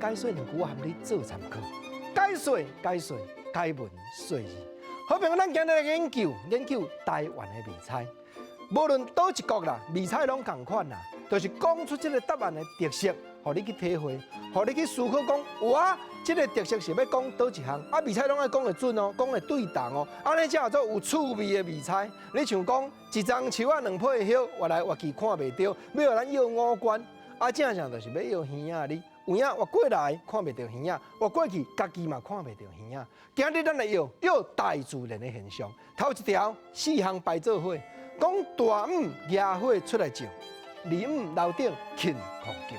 解說兩句，我含你做參考。解說解說解文說字。好朋友，咱今日來研究研究台灣的迷彩，無論佗一國啦，迷彩攏仝款啦，就是講出這個答案的特色，予你去體會，予你去思考講，哇，這個特色是欲講佗一項？啊，迷彩攏愛講會準哦，講會對同哦，按呢才叫做有趣味的迷彩。你像講一叢樹仔兩皮葉，越來越去看袂著，欲予咱臆五官，啊，正正就是欲臆耳仔你。有影活過來看袂著耳仔，活過去家己嘛看袂著耳仔。今日咱來臆臆大自然的現象。頭一條四項排做伙，講大午野火出來照，二午樓頂擎空叫，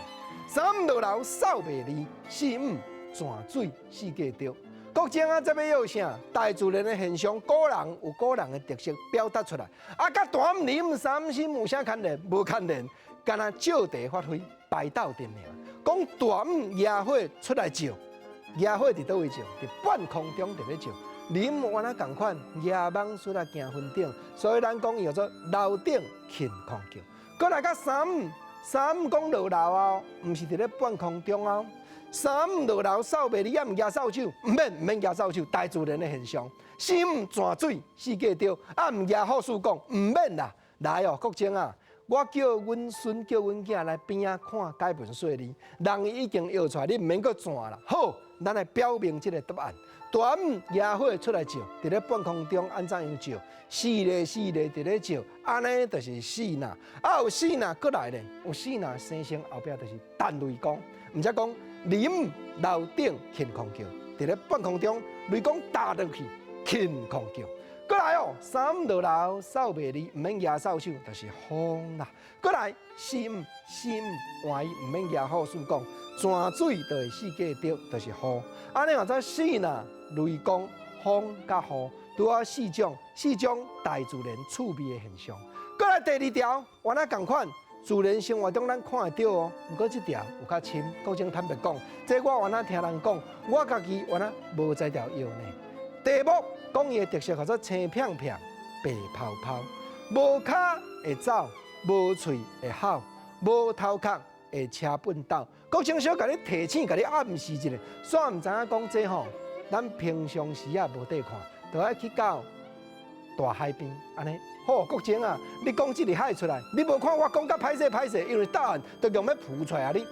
三午落樓掃袂離，四五泉水四界著。國政啊，這欲臆啥？大自然的現象，古人有古人的特色表達出來。啊，佮大午、二午、三午、四午有啥牽連？無牽連，干焦借題發揮，排鬥陣爾。講大午野火出來照，野火佇佗位照？佇半空中佇咧照。二午原來仝款，野蠓出來行雲頂，所以咱講伊叫做樓頂擎空叫。閣來到三午，三午講落樓啊，毋是佇咧半空中啊。三午落樓掃袂離，也毋舉掃帚，毋免毋免舉掃帚，大自然的現象。四午泉水四界著，啊毋舉好事講，毋免啦。來哦，國政啊！我叫阮孫叫阮囝來邊仔看解文說字，人已經臆出來，你毋免閣轉啦。好，咱來表明這個答案。大午野火出來照，佇咧半空中按怎樣照？四个四个佇咧照，按呢就是四若。啊有四若閣來咧，有四若生成後壁就是彈雷公，毋則講二午樓頂擎空叫，佇咧半空中雷公打落去，擎空叫。閣來哦，三午落樓掃袂離，毋免舉掃帚，就是風啦。閣來四午四午換伊毋免舉好事講，泉水就會四界著，就是雨。按呢話做四若雷公風佮雨，拄好四種四種大自然趣味的現象。閣來第二條，原來仝款，自然生活中咱看會著哦。毋過這條有較深，國政坦白講，這我原來聽人講，我家己原來無這條藥呢。題目講伊的特色叫做青片片、白泡泡，無跤會走，無喙會吼，無頭殼會車畚斗。國政小共你提醒，共你暗示一下，煞毋知影講這吼，咱平常時啊無得看，就愛去到大海邊按呢。好，國政啊，你講這个海出來，你無看我講甲歹勢歹勢，因為答案就用欲浮出來啊！你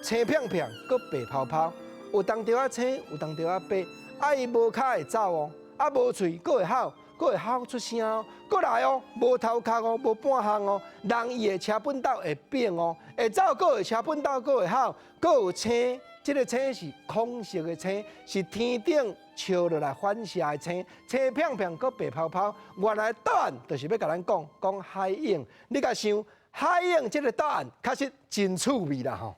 青片片，閣白泡泡，有當時仔青，有當時仔白。啊！伊無跤會走哦，啊無喙，閣會吼，閣會吼出聲哦，閣來哦，無頭殼哦，無半項哦，人伊會車畚斗會變哦，會走，閣會車畚斗，閣會吼，閣有星，這個星是孔色的星，是天頂照落來反射的星，青片片，閣白泡泡。原來答案就是欲共咱講講海湧，你共想海湧這個答案確實真趣味啦吼。